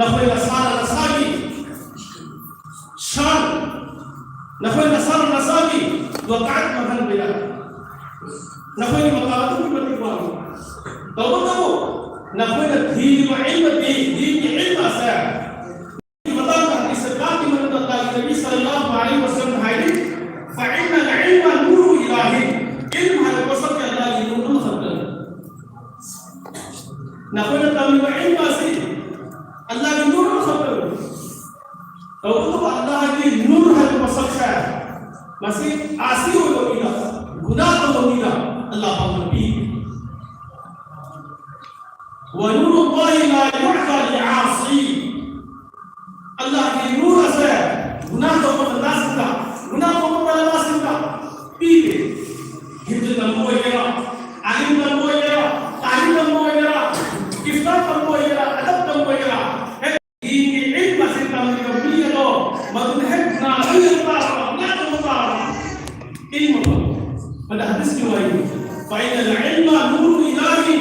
ꯅꯈꯣꯏ ꯅꯁꯥꯅ ꯅꯁꯥꯒꯤ ꯁꯥꯟ, ꯅꯈꯣꯏ ꯅꯁꯥꯅ ꯅꯁꯥꯒꯤ ꯋꯥꯀꯥꯠ ꯃꯥꯡꯍꯟꯕ ꯌꯥꯏ꯫ ꯅꯈꯣꯏꯒꯤ ꯃꯀꯥ ꯑꯗꯨꯛꯀꯤ ꯃꯇꯤꯛ ꯋꯥꯡꯏ꯫ ꯇꯧꯕꯇꯕꯨ ꯅꯈꯣꯏꯅ ꯊꯤꯔꯤꯕ ꯏꯜꯃꯗꯤ, ꯗꯤꯟꯒꯤ ꯏꯜꯃ ꯑꯁꯦ ꯃꯇꯥꯡꯗ ꯍꯗꯤꯁ ꯀꯥꯠꯀꯤ ꯃꯅꯨꯡꯗ ꯇꯥꯛꯏ, ꯅꯕꯤ ꯁꯜꯂꯜꯂꯥꯍꯨ ꯑꯂꯩꯍꯤ ꯋꯁꯜꯂꯝ ꯍꯥꯏꯔꯤ, "ꯐꯏꯟꯅꯜ ꯏꯜꯃ ꯅꯨꯔꯨ ꯏꯂꯥꯍꯤ", ꯏꯜꯝ ꯍꯥꯏꯕ ꯄꯣꯠꯁꯛꯁꯦ ꯑꯜꯂꯥꯍꯒꯤ ꯅꯨꯔ ꯑꯃꯈꯛꯇꯅꯤ꯫ ꯅꯈꯣꯏꯅ ꯇꯝꯂꯤꯕ ꯏꯜꯝ ꯑꯁꯤ ꯑꯜꯂꯥꯍꯒꯤ ꯅꯨꯔ ꯑꯃꯈꯛꯇꯅꯤ꯫ ꯇꯧꯕꯇꯕꯨ ꯑꯜꯂꯥꯍꯒꯤ ꯅꯨꯔ ꯍꯥꯏꯕ ꯄꯣꯠꯁꯛꯁꯦ, ꯃꯁꯤ ꯑꯥꯁꯤ ꯑꯣꯏꯕ ꯃꯤꯗ, ꯒꯨꯅꯥꯍ ꯇꯧꯕ ꯃꯤꯗ ꯑꯜꯂꯥꯍ ꯄꯥꯛꯅ ꯄꯤ꯫ ونور الله لا يعطى لعاصي. ꯑꯜꯂꯥꯍꯒꯤ ꯅꯨꯔ ꯑꯁꯦ ꯒꯨꯅꯥꯍ ꯇꯧꯕ ꯕꯟꯗꯥꯁꯤꯡꯗ, ꯒꯨꯅꯥꯍ ꯇꯧꯕ ꯇꯂꯕꯥꯁꯤꯡꯗ ꯄꯤꯗꯦ꯫ ꯍꯤꯐꯖ ꯇꯝꯕ ꯑꯣꯏꯒꯦꯔꯥ, ꯑꯥꯏꯟ ꯇꯝꯕ ꯑꯣꯏꯒꯦꯔꯥ, ꯇꯥꯂꯤꯝ ꯇꯝꯕ ꯑꯣꯏꯒꯦꯔꯥ, ꯏꯐꯇꯥ ꯇꯝꯕ ꯑꯣꯏꯒꯦꯔꯥ, ꯑꯗꯕ ꯇꯝꯕ ꯑꯣꯏꯒꯦꯔꯥ, ꯍꯦꯛ ꯗꯤꯟꯒꯤ ꯏꯜꯝ ꯑꯁꯤ ꯇꯝꯂꯤꯕ ꯃꯤ ꯑꯗꯣ ꯃꯗꯨꯅ ꯍꯦꯛ ꯒꯨꯅꯥꯍ ꯂꯣꯏꯅ ꯇꯥꯔꯕ, ꯒꯨꯅꯥꯍ ꯇꯧꯕ ꯇꯥꯔꯕ꯫ ꯏꯜꯝ ꯑꯗꯣ, ꯃꯗꯨ ꯍꯗꯤꯁꯀꯤ ꯋꯥꯔꯤꯅꯤ꯫ فإن العلم نور إلهي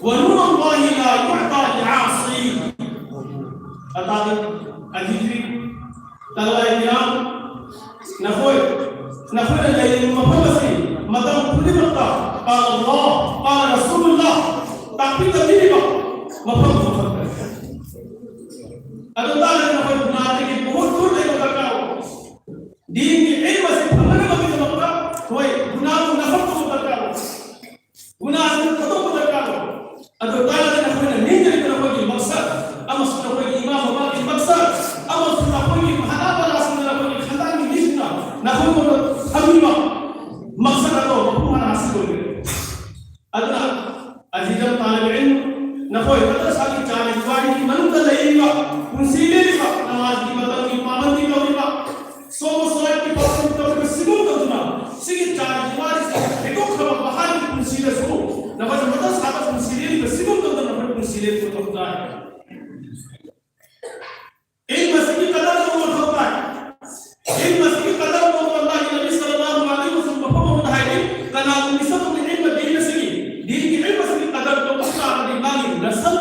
ونور الله لا يعطى لعاصي. ꯑꯇꯥꯗ ꯑꯖꯤꯖꯤ ꯇꯂꯕꯥꯏ ꯀꯤꯔꯥꯝ, ꯅꯈꯣꯏ, ꯅꯈꯣꯏꯅ ꯂꯩꯔꯤꯕ ꯃꯐꯝ ꯑꯁꯤ ꯃꯇꯝ ꯈꯨꯗꯤꯡꯃꯛꯇ ꯀꯥꯂ ꯑꯜꯂꯥꯍ, ꯀꯥꯂ ꯔꯁꯨꯂꯨꯜꯂꯥꯍ ꯇꯥꯛꯄꯤ ꯇꯝꯕꯤꯔꯤꯕ ꯃꯐꯝ ꯑꯃꯈꯛꯇꯅꯤ꯫ ꯑꯗꯨ ꯇꯥꯔꯒꯗꯤ ꯅꯈꯣꯏ ꯒꯨꯅꯥꯍꯗꯒꯤ ꯃꯍꯨꯠ ꯈꯨꯠ ꯂꯩꯕ ꯗꯔꯀꯥꯔ ꯑꯣꯏ꯫ ꯗꯤꯟꯒꯤ ꯏꯜꯝ ꯑꯁꯤ ꯐꯪꯅꯅꯕꯒꯤꯗꯃꯛꯇ ꯍꯣꯏ ꯒꯨꯅꯥꯍꯕꯨ ꯅꯐꯔ ꯇꯧꯕ ꯗꯔꯀꯥꯔ ꯑꯣꯏ꯫ ꯒꯨꯅꯥꯍꯁꯤꯡ ꯊꯥꯗꯣꯛꯄ ꯗꯔꯀꯥꯔ ꯑꯣꯏ꯫ ꯑꯗꯨ ꯇꯥꯔꯒꯗꯤ ꯅꯈꯣꯏꯅ ꯅꯤꯡꯖꯔꯤꯕ ꯅꯈꯣꯏꯒꯤ ꯃꯛꯁꯗ ꯑꯃꯁꯨꯡ ꯅꯈꯣꯏꯒꯤ ꯏꯃꯥ ꯕꯕꯥꯒꯤ ꯃꯛꯁꯗ ꯑꯃꯁꯨꯡ ꯅꯈꯣꯏꯒꯤ ꯃꯍꯥꯅꯥ ꯄꯔꯥꯁꯤꯡꯗ, ꯅꯈꯣꯏꯒꯤ ꯈꯟꯗꯥꯡꯒꯤ ꯃꯤꯁꯤꯡꯅ ꯅꯈꯣꯏꯉꯣꯟꯗ ꯊꯝꯃꯤꯕ ꯃꯛꯁꯗ ꯑꯗꯣ ꯃꯄꯨꯡ ꯐꯥꯅ ꯍꯥꯁꯤꯜ ꯑꯣꯏꯒꯅꯤ꯫ ꯑꯗꯨꯅ ꯑꯖꯤꯖ ꯇꯥꯂꯤꯕ ꯏꯜꯝ, ꯅꯈꯣꯏ ꯃꯗꯔꯁꯥꯒꯤ ꯆꯥꯔꯤ ꯋꯥꯔꯤꯒꯤ ꯃꯅꯨꯡꯗ ꯂꯩꯔꯤꯕ, ꯄꯨꯟꯁꯤ ꯂꯦꯜꯂꯤꯕ, ꯅꯃꯥꯖꯒꯤ ꯃꯇꯝꯒꯤ ꯄꯥꯕꯟꯗꯤ ꯇꯧꯔꯤꯕ, ꯁꯣꯝ ꯁꯣꯝꯒꯤ ꯄꯥꯎꯁꯤꯡ ꯇꯧꯔꯤꯕ ꯁꯤꯒꯨꯝ ꯇꯧꯗꯨꯅ ꯁꯤꯒꯤ ꯆꯥꯔꯤ ꯋꯥꯔꯤꯁꯤ ꯍꯩꯗꯣꯛꯈ꯭ꯔꯕ ꯃꯍꯥꯛꯀꯤ ꯄꯨꯟꯁꯤꯗꯁꯨ ꯅꯈꯣꯏꯅ ꯃꯊꯧ ꯁꯥꯕ ꯄꯨꯟꯁꯤ ꯂꯦꯟꯕ ꯁꯤꯒꯨꯝ ꯇꯧꯗꯅ ꯅꯈꯣꯏ ꯄꯨꯟꯁꯤ ꯂꯦꯟꯕ ꯃꯊꯧ ꯇꯥꯏ꯫ ꯏꯜꯝ ꯑꯁꯤꯒꯤ ꯀꯗꯔ ꯇꯧꯕ ꯃꯊꯧ ꯇꯥꯏ꯫ ꯏꯜꯝ ꯑꯁꯤꯒꯤ ꯀꯗꯔ ꯇꯧꯕ ꯑꯜꯂꯥꯍꯒꯤ ꯅꯕꯤ ꯁꯜꯂꯜꯂꯥꯍꯨ ꯑꯂꯩꯍꯤ ꯋꯁꯜꯂꯝ ꯃꯐꯝ ꯑꯃꯗ ꯍꯥꯏꯔꯤ, ꯀꯅꯥꯒꯨꯝꯕ ꯃꯤꯁꯛ ꯑꯃꯅ ꯏꯜꯝ ꯗꯤꯟ ꯑꯁꯤꯒꯤ, ꯗꯤꯟꯒꯤ ꯏꯜꯝ ꯑꯁꯤꯒꯤ ꯀꯗꯔ ꯇꯧꯕ ꯇꯥꯔꯗꯤ ꯃꯥꯒꯤ ꯅꯁꯜ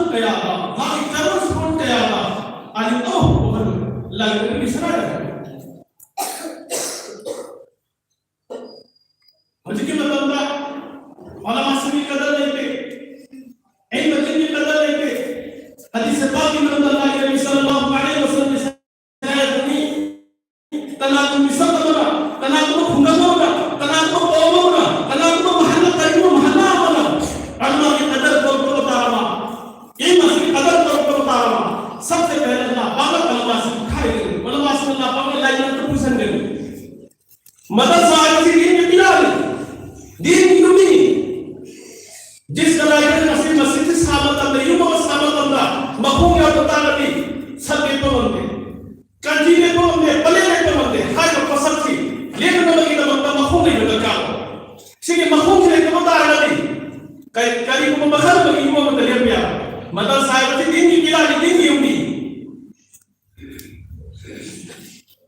ꯃꯈꯜ ꯑꯃꯒꯤ ꯏꯃꯨꯡ ꯑꯃꯗ ꯂꯦꯞꯄ ꯌꯥꯕ꯫ ꯃꯗꯔꯁꯥ ꯍꯥꯏꯕꯁꯤ ꯗꯤꯟꯒꯤ ꯄꯤꯂꯥꯔꯅꯤ, ꯗꯤꯟꯒꯤ ꯌꯨꯝꯅꯤ꯫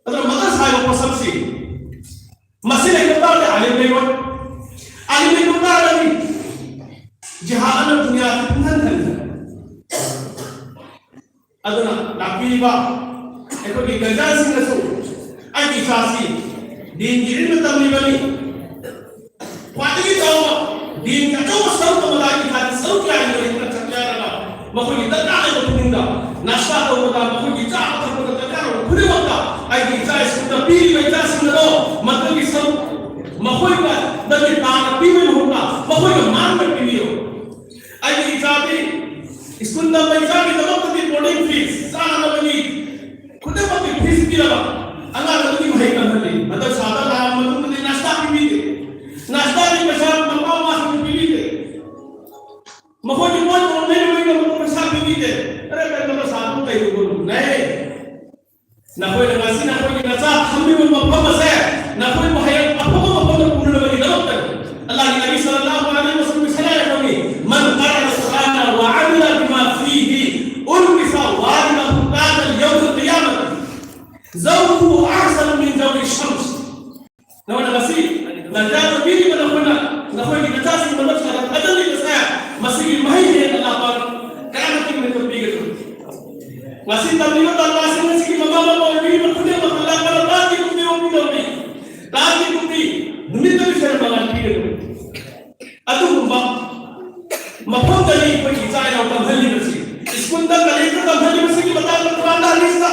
ꯑꯗꯨꯅ ꯃꯗꯔꯁꯥ ꯍꯥꯏꯕ ꯄꯣꯠꯁꯛꯁꯤ ꯃꯁꯤ ꯂꯩꯇ ꯇꯥꯔꯗꯤ ꯑꯥꯂꯤꯝ ꯂꯩꯔꯣꯏ꯫ ꯑꯥꯂꯤꯝ ꯂꯩꯇ ꯇꯥꯔꯒꯗꯤ ꯖꯤꯍꯥꯗꯅ ꯗꯨꯅꯤꯌꯥꯁꯤ ꯄꯨꯡꯍꯟ ꯍꯟꯈ꯭ꯔꯦ꯫ ꯑꯗꯨꯅ ꯂꯥꯛꯄꯤꯔꯤꯕ ꯑꯩꯈꯣꯏꯒꯤ ꯒꯥꯔꯖꯤꯌꯥꯟꯁꯤꯡꯅꯁꯨ ꯑꯩꯒꯤ ꯏꯆꯥꯁꯤ ꯗꯤꯟꯒꯤ ꯏꯜꯃ ꯇꯝꯂꯤꯕꯅꯤ, ꯈ꯭ꯋꯥꯏꯗꯒꯤ ꯆꯥꯎꯕ ꯗꯤꯟꯒꯤ ꯑꯆꯧꯕ ꯁꯔꯨꯛ ꯑꯃꯗ ꯑꯩꯒꯤ ꯏꯆꯥꯁꯤ ꯁꯔꯨꯛ ꯌꯥꯔꯤꯕꯅꯤ ꯍꯥꯏꯅ ꯆꯠꯆꯔꯒ ꯃꯈꯣꯏꯒꯤ ꯗꯔꯀꯥꯔ ꯂꯩꯕ ꯈꯨꯗꯤꯡꯗ, ꯅꯥꯁꯇꯥ ꯇꯧꯕꯗ, ꯃꯈꯣꯏꯒꯤ ꯆꯥꯕ ꯊꯛꯄꯗ ꯗꯔꯀꯥꯔ ꯑꯣꯏꯕ ꯈꯨꯗꯤꯡꯃꯛꯇ ꯑꯩꯒꯤ ꯏꯆꯥ ꯁ꯭ꯀꯨꯜꯗ ꯄꯤꯔꯤꯕ ꯏꯆꯥꯁꯤꯡ ꯑꯗꯣ ꯃꯗꯨꯒꯤ ꯁꯔꯨꯛ ꯃꯈꯣꯏꯒ ꯅꯪꯒꯤ ꯇꯥꯅ ꯄꯤꯕꯒꯤ ꯃꯍꯨꯠꯇ ꯃꯈꯣꯏꯒ ꯃꯥꯡꯗ ꯄꯤꯕꯤꯌꯨ꯫ ꯑꯩꯒꯤ ꯏꯆꯥꯗꯤ ꯁ꯭ꯀꯨꯜ ꯇꯝꯕ ꯏꯆꯥꯒꯤꯗꯃꯛꯇꯗꯤ ꯕꯣꯔꯗꯤꯡ ꯐꯤꯁ, ꯆꯥꯅꯕꯒꯤ ꯈꯨꯗꯤꯡꯃꯛꯀꯤ ꯐꯤꯁ ꯄꯤꯔꯕ, ꯑꯉꯥꯡ ꯑꯗꯨꯒꯤ ꯃꯍꯩ ꯇꯝꯍꯜꯂꯤ꯫ ꯃꯗꯔꯁꯥꯗ ꯂꯥꯛꯑꯕ ꯃꯇꯨꯡꯗꯗꯤ ꯅꯥꯁꯇꯥ ꯄꯤꯕꯤꯗꯦ, ꯅꯥꯁꯇꯥꯒꯤ ꯄꯩꯁꯥ ꯃꯄꯥ ꯃꯃꯥꯁꯤꯡꯅ ꯄꯤꯕꯤꯗꯦ꯫ ꯃꯈꯣꯏꯒꯤ ꯄꯣꯠ ꯌꯣꯟꯅꯕꯒꯤꯗꯃꯛꯇ ꯄꯩꯁꯥ ꯄꯤꯕꯤꯗꯦ꯫ ꯑꯔꯦ, ꯀꯔꯤ ꯃꯗꯔꯁꯥ ꯑꯗꯨꯝ ꯀꯩꯗꯧꯕꯅꯣ? ꯅꯦ꯫ ꯅꯈꯣꯏꯅ ꯉꯁꯤ ꯅꯈꯣꯏꯒꯤ ꯅꯆꯥ ꯊꯝꯂꯤꯕ ꯃꯐꯝ ꯑꯁꯦ ꯅꯈꯣꯏꯕꯨ ꯍꯌꯦꯡ ꯑꯐꯕ ꯃꯐꯝꯗ ꯄꯨꯅꯕꯒꯤꯗꯃꯛꯇꯅꯤ꯫ ꯑꯜꯂꯥꯍꯒꯤ ꯅꯕꯤ ꯁꯜꯂꯜꯂꯥꯍꯨ ꯑꯂꯩꯍꯤ ꯋꯁꯜꯂꯝꯒꯤ ꯁꯂꯥꯠ ꯇꯧꯏ, "ꯃꯟ ꯀꯔꯥ ꯑꯜ ꯀꯨꯔꯑꯥꯅ ꯋ ꯑꯃꯤꯂ ꯕꯤꯃꯥ ꯐꯤꯍꯤ ꯎꯔꯕꯤꯁ ꯋꯥꯂꯤꯗꯍꯨ ꯀꯥꯕꯤꯂ ꯌꯧꯃꯤꯜ ꯀꯤꯌꯥꯃꯥꯇꯤ ꯖꯧꯖꯨꯍꯨ ꯑꯍꯁꯅ ꯃꯤꯟ ꯖꯧꯖꯤ ꯁꯝꯁ"꯫ ꯅꯈꯣꯏꯅ ꯉꯁꯤ ꯅꯆꯥ ꯅꯨꯄꯤꯒꯤ ꯃꯅꯥꯛꯇ ꯅꯈꯣꯏꯒꯤ ꯅꯆꯥꯁꯤꯡ ꯃꯅꯥꯛꯇ ꯊꯥꯖꯤꯜꯂꯤꯕꯁꯦ, ꯃꯁꯤꯒꯤ ꯃꯍꯩ ꯍꯦꯟꯅ ꯂꯥꯛꯄ ꯀꯌꯥꯃꯇꯤꯛ ꯃꯇꯝ ꯄꯤꯒꯗꯕꯅꯤ꯫ ꯉꯁꯤ ꯇꯝꯂꯤꯕ ꯇꯥꯟꯖꯥꯁꯤꯡ ꯑꯁꯤꯒꯤ ꯃꯃꯥ ꯃꯄꯥ ꯑꯣꯏꯕꯤꯔꯤꯕ ꯈꯨꯗꯤꯡꯃꯛ ꯑꯜꯂꯥꯍ ꯇꯥꯂꯥ ꯇꯥꯡꯒꯤ ꯈꯨꯗꯤꯡꯃꯛ ꯄꯤꯗꯧꯔꯤ꯫ ꯇꯥꯡꯒꯤ ꯈꯨꯗꯤ ꯅꯨꯃꯤꯠꯇ ꯂꯤꯁꯤꯡ ꯃꯉꯥ ꯄꯤꯒꯗꯕꯅꯤ꯫ ꯑꯗꯨꯒꯨꯝꯕ ꯃꯐꯝꯗꯅꯤ ꯑꯩꯈꯣꯏꯒꯤ ꯏꯆꯥ ꯏꯅꯥꯎ ꯇꯝꯍꯜꯂꯤꯕꯁꯤ꯫ ꯁ꯭ꯀꯨꯜꯗ, ꯀꯂꯦꯖꯇ ꯇꯝꯍꯜꯂꯤꯕꯁꯤꯒꯤ ꯃꯇꯥꯡꯗ ꯀꯨꯔꯥꯟꯗ, ꯍꯗꯤꯁꯇ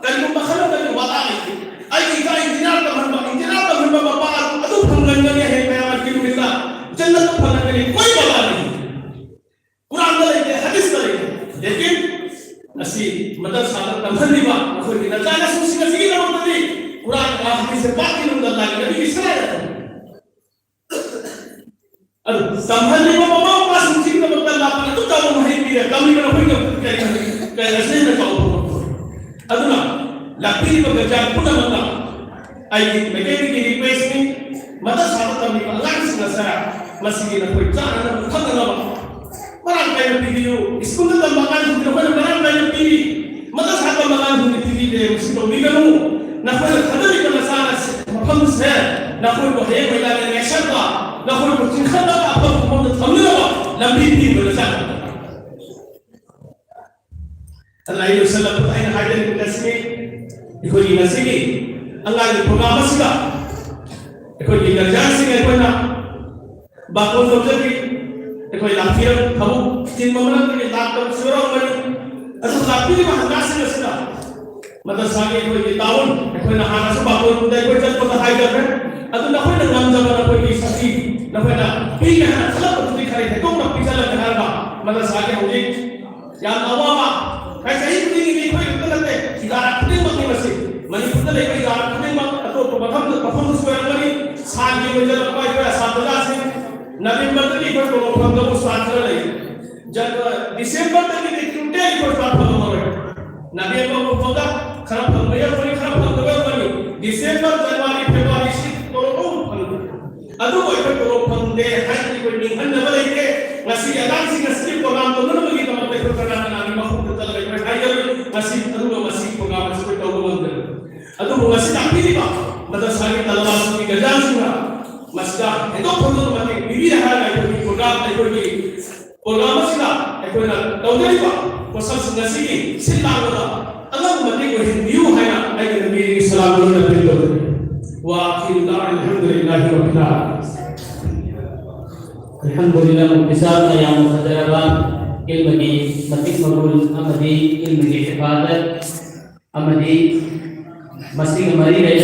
ꯀꯔꯤꯒꯨꯝꯕ ꯈꯔ ꯀꯔꯤ ꯋꯥꯗꯥ ꯂꯩꯇꯦ꯫ ꯑꯩꯒꯤ ꯏꯆꯥ ꯏꯟꯖꯤꯅꯤꯌꯥꯔ ꯇꯝꯍꯟꯕ, ꯏꯟꯖꯤꯅꯤꯌꯥꯔ ꯇꯝꯍꯟꯕ ꯃꯄꯥ ꯑꯗꯨ, ꯑꯗꯨ ꯐꯪꯍꯟꯒꯅꯤ, ꯍꯌꯦꯡ ꯀꯌꯥꯃꯠꯀꯤ ꯅꯨꯃꯤꯠꯇ ꯖꯟꯅꯠꯇ ꯐꯪꯍꯟꯒꯅꯤ, ꯀꯣꯏ ꯋꯥꯗꯥ ꯂꯩꯇꯦ꯫ ꯀꯨꯔꯥꯟꯗ ꯂꯩꯇꯦ, ꯍꯗꯤꯁꯇ ꯂꯩꯇꯦ꯫ ꯂꯦꯀꯤꯟ ꯉꯁꯤ ꯃꯗꯔꯁꯥꯗ ꯇꯝꯍꯜꯂꯤꯕ ꯑꯩꯈꯣꯏꯒꯤ ꯅꯆꯥꯅꯁꯨꯁꯤꯡ ꯑꯁꯤꯒꯤꯗꯃꯛꯇꯗꯤ ꯀꯨꯔꯥꯟ ꯍꯗꯤꯁꯁꯦ ꯄꯥꯛꯀꯤ ꯅꯨꯡꯗ ꯂꯥꯏ ꯅꯕꯤꯒꯤ ꯁꯅꯥꯏꯗ ꯇꯝꯍꯜꯂꯤ꯫ ꯑꯗꯨ ꯇꯝꯍꯜꯂꯤꯕ ꯃꯃꯥ ꯃꯄꯥꯁꯤꯡꯁꯤꯒꯤꯗꯃꯛꯇ ꯂꯥꯛꯄꯅ ꯑꯗꯨꯛ ꯆꯥꯎꯕ ꯃꯍꯩ ꯄꯤꯔꯦ꯫ ꯇꯝꯂꯤꯕ ꯑꯩꯈꯣꯏꯒꯤ ꯀꯔꯤ, ꯀꯔꯤ ꯑꯁꯤꯅ ꯆꯥꯎꯕ ꯄꯣꯠ? ꯑꯗꯨꯅ ꯂꯥꯛꯄꯤꯔꯤꯕ ꯒꯥꯔꯖꯤꯌꯥꯟ ꯄꯨꯝꯅꯃꯛꯇ ꯑꯩꯒꯤ ꯃꯩꯇꯩꯒꯤ ꯔꯤꯀ꯭ꯋꯦꯁꯅꯤ, ꯃꯗꯔꯁꯥꯗ ꯇꯝꯂꯤꯕ ꯑꯉꯥꯡꯁꯤꯡ ꯑꯁꯦ ꯃꯁꯤꯒꯤ ꯅꯈꯣꯏ ꯆꯥꯅꯅꯕ ꯊꯛꯅꯅꯕ ꯄꯤꯕꯤꯌꯨ꯫ ꯁ꯭ꯀꯨꯜꯗ ꯇꯝꯕ ꯑꯉꯥꯡꯁꯤꯡꯗ ꯅꯈꯣꯏꯅ ꯃꯔꯥꯡ ꯀꯥꯏꯅ ꯄꯤꯕꯤ꯫ ꯃꯗꯔꯁꯥ ꯇꯝꯕ ꯑꯉꯥꯡꯁꯤꯡꯗ ꯄꯤꯕꯤꯗꯦ꯫ ꯃꯁꯤ ꯇꯧꯕꯤꯒꯅꯨ꯫ ꯅꯈꯣꯏꯅ ꯊꯥꯗꯔꯤꯕ ꯅꯆꯥꯅ ꯃꯐꯝꯁꯦ ꯅꯈꯣꯏꯕꯨ ꯍꯌꯦꯡ ꯑꯣꯏꯅ ꯅꯦꯛꯁꯟꯕ, ꯅꯈꯣꯏꯕꯨ ꯆꯤꯡꯈꯠꯂꯒ ꯑꯐꯕ ꯃꯐꯝꯗ ꯊꯝꯅꯅꯕ ꯂꯝꯕꯤ ꯄꯤꯕ ꯅꯆꯥ ꯉꯥꯛꯇꯅꯤ꯫ ꯑꯗꯨꯅ ꯑꯩ ꯂꯣꯏꯁꯤꯜꯂꯛꯄꯗ ꯑꯩꯅ ꯍꯥꯏꯖꯅꯤꯡꯕ ꯑꯁꯤꯅꯤ, ꯑꯩꯈꯣꯏꯒꯤ ꯉꯁꯤꯒꯤ ꯑꯉꯥꯡꯒꯤ ꯄ꯭ꯔꯣꯒ꯭ꯔꯥꯝ ꯑꯁꯤꯗ ꯑꯩꯈꯣꯏꯒꯤ ꯒꯥꯔꯖꯤꯌꯥꯟꯁꯤꯡ ꯑꯩꯈꯣꯏꯅ ꯕꯥꯇꯣꯟ ꯇꯧꯖꯈꯤ꯫ ꯑꯩꯈꯣꯏ ꯂꯥꯛꯄꯤꯔꯝ ꯊꯕꯛ ꯆꯤꯟꯕ ꯃꯔꯝꯗꯒꯤ ꯂꯥꯛꯇꯕꯁꯨ ꯌꯥꯎꯔꯝꯒꯅꯤ꯫ ꯑꯗꯨ ꯂꯥꯛꯄꯤꯔꯤꯕ ꯍꯟꯖꯥꯁꯤꯡ ꯑꯁꯤꯗ ꯃꯗꯔꯁꯥꯒꯤ ꯑꯩꯈꯣꯏꯒꯤ ꯇꯥꯎꯟ, ꯑꯩꯈꯣꯏꯅ ꯍꯥꯟꯅꯁꯨ ꯕꯥꯇꯣꯟꯗ ꯑꯩꯈꯣꯏ ꯆꯠꯄꯗ ꯍꯥꯏꯖꯈ꯭ꯔꯦ꯫ ꯑꯗꯨ ꯅꯈꯣꯏꯅ ꯉꯝꯖꯕ ꯅꯈꯣꯏꯒꯤ ꯁꯛꯇꯤ ꯅꯈꯣꯏꯅ ꯄꯤꯒꯦ ꯍꯥꯏꯅ ꯈꯜꯂꯛꯄꯗꯨꯗꯤ ꯈꯔ ꯍꯦꯟꯗꯣꯛꯅ ꯄꯤꯖꯜꯂꯒꯦ ꯍꯥꯏꯔꯒ ꯃꯗꯔꯁꯥꯒꯤ ꯍꯧꯖꯤꯛ ꯌꯥꯝꯅ ꯑꯋꯥꯕ ꯍꯥꯏ ꯆꯍꯤ ꯈꯨꯗꯤꯡꯒꯤ ꯑꯩꯈꯣꯏ ꯈꯛꯇ ꯅꯠꯇꯦ, ꯏꯗꯥꯔꯥ ꯈꯨꯗꯤꯡꯃꯛꯅꯤ ꯃꯁꯤ꯫ ꯃꯅꯤꯄꯨꯔꯗ ꯂꯩꯕ ꯏꯗꯥꯔꯥ ꯈꯨꯗꯤꯡꯃꯛ ꯑꯇꯣꯞꯄ ꯃꯐꯝꯗ ꯃꯐꯝꯗꯁꯨ ꯑꯣꯏꯔꯝꯒꯅꯤ꯫ ꯁꯥꯟꯒꯤ ꯑꯣꯏꯖꯔꯛꯄ ꯑꯩꯈꯣꯏ ꯑꯁꯥꯇ꯭ꯔꯖꯥꯁꯤꯡ ꯅꯕꯦꯝꯕꯔꯗꯒꯤ ꯑꯩꯈꯣꯏ ꯇꯣꯂꯣꯞ ꯐꯪꯗꯕ ꯁꯥꯇ꯭ꯔ ꯂꯩ꯫ ꯖꯟ-, ꯗꯤꯁꯦꯝꯕꯔꯗꯒꯤꯗꯤ ꯇꯣꯇꯦꯜ ꯑꯩꯈꯣꯏ ꯁ꯭ꯇꯥꯐ ꯐꯪꯉꯝꯃꯔꯣꯏ꯫ ꯅꯕꯦꯝꯕꯔ ꯐꯥꯎꯕꯗ ꯈꯔ ꯐꯪꯕ ꯌꯥꯎꯒꯅꯤ, ꯈꯔ ꯐꯪꯗꯕ ꯌꯥꯎꯒꯅꯤ꯫ ꯗꯤꯁꯦꯝꯕꯔ, ꯖꯅꯋꯥꯔꯤ, ꯐꯦꯕ꯭ꯔꯨꯋꯥꯔꯤ ꯁꯤ ꯇꯣꯂꯣꯞ ꯑꯃꯨꯛ ꯐꯪꯗꯦ꯫ ꯑꯗꯨꯕꯨ ꯑꯩꯈꯣꯏ ꯇꯣꯂꯣꯞ ꯐꯪꯗꯦ ꯍꯥꯏꯅ ꯑꯩꯈꯣꯏ ꯅꯤꯡꯍꯟꯅꯕ ꯂꯩꯇꯦ꯫ ꯉꯁꯤ ꯑꯉꯥꯡꯁꯤꯡ ꯑꯁꯤꯒꯤ ꯄ꯭ꯔꯣꯒ꯭ꯔꯥꯝ ꯇꯧꯅꯅꯕꯒꯤꯗꯃꯛꯇ ꯑꯩꯈꯣꯏ ꯀꯅꯥ ꯀꯅꯥꯒꯤ ꯃꯐꯝꯗ ꯆꯠꯂꯒ ꯑꯩꯈꯣꯏ ꯍꯥꯏꯖꯔꯤ꯫ ꯉꯁꯤ ꯑꯗꯨꯒ ꯉꯁꯤ ꯄ꯭ꯔꯣꯒ꯭ꯔꯥꯝ ꯑꯁꯤ ꯑꯩꯈꯣꯏ ꯇꯧꯕ ꯉꯝꯗ꯭ꯔꯦ꯫ ꯑꯗꯨꯕꯨ ꯉꯁꯤ ꯂꯥꯛꯄꯤꯔꯤꯕ ꯃꯗꯔꯁꯥꯒꯤ ꯇꯂꯕꯥꯁꯤꯡꯒꯤ ꯒꯥꯔꯖꯤꯌꯥꯟꯁꯤꯡꯅ ꯃꯁꯤꯗ ꯍꯦꯟꯗꯣꯛ ꯊꯣꯏꯗꯣꯛꯅ ꯃꯇꯦꯡ ꯄꯤꯕꯤꯔꯦ ꯍꯥꯏꯔꯒ ꯑꯩꯈꯣꯏꯒꯤ ꯄ꯭ꯔꯣꯒ꯭ꯔꯥꯝ, ꯑꯩꯈꯣꯏꯒꯤ ꯄ꯭ꯔꯣꯒ꯭ꯔꯥꯝ ꯑꯁꯤꯗ ꯑꯩꯈꯣꯏꯅ ꯇꯧꯖꯔꯤꯕ ꯄꯣꯠꯁꯛꯁꯤꯡ ꯑꯁꯤꯒꯤ ꯁꯤꯜ ꯂꯥꯡꯕꯗ ꯑꯉꯝꯕ ꯃꯇꯦꯡ ꯑꯣꯏꯍꯟꯕꯤꯌꯨ ꯍꯥꯏꯅ ꯑꯩꯒꯤ ꯂꯝꯕꯤꯗꯒꯤ ꯁꯂꯥꯝ ꯂꯣꯏꯅ ꯑꯄꯤꯜ ꯇꯧꯖꯔꯤ꯫ وآخر دعوانا الحمد لله رب العالمين. ꯑꯜꯍꯝꯗꯨꯂꯤꯜꯂꯥꯍ, ꯃꯨꯛꯇꯤꯁꯥꯕꯅ ꯌꯥꯝꯅ ꯐꯖꯔꯕ ꯏꯜꯃꯒꯤ ꯃꯇꯤꯛ ꯃꯒꯨꯟ ꯑꯃꯗꯤ ꯏꯜꯃꯒꯤ ꯍꯤꯐꯥꯖꯠ ꯑꯃꯗꯤ ꯃꯁꯤꯒ ꯃꯔꯤ ꯂꯩꯅꯕ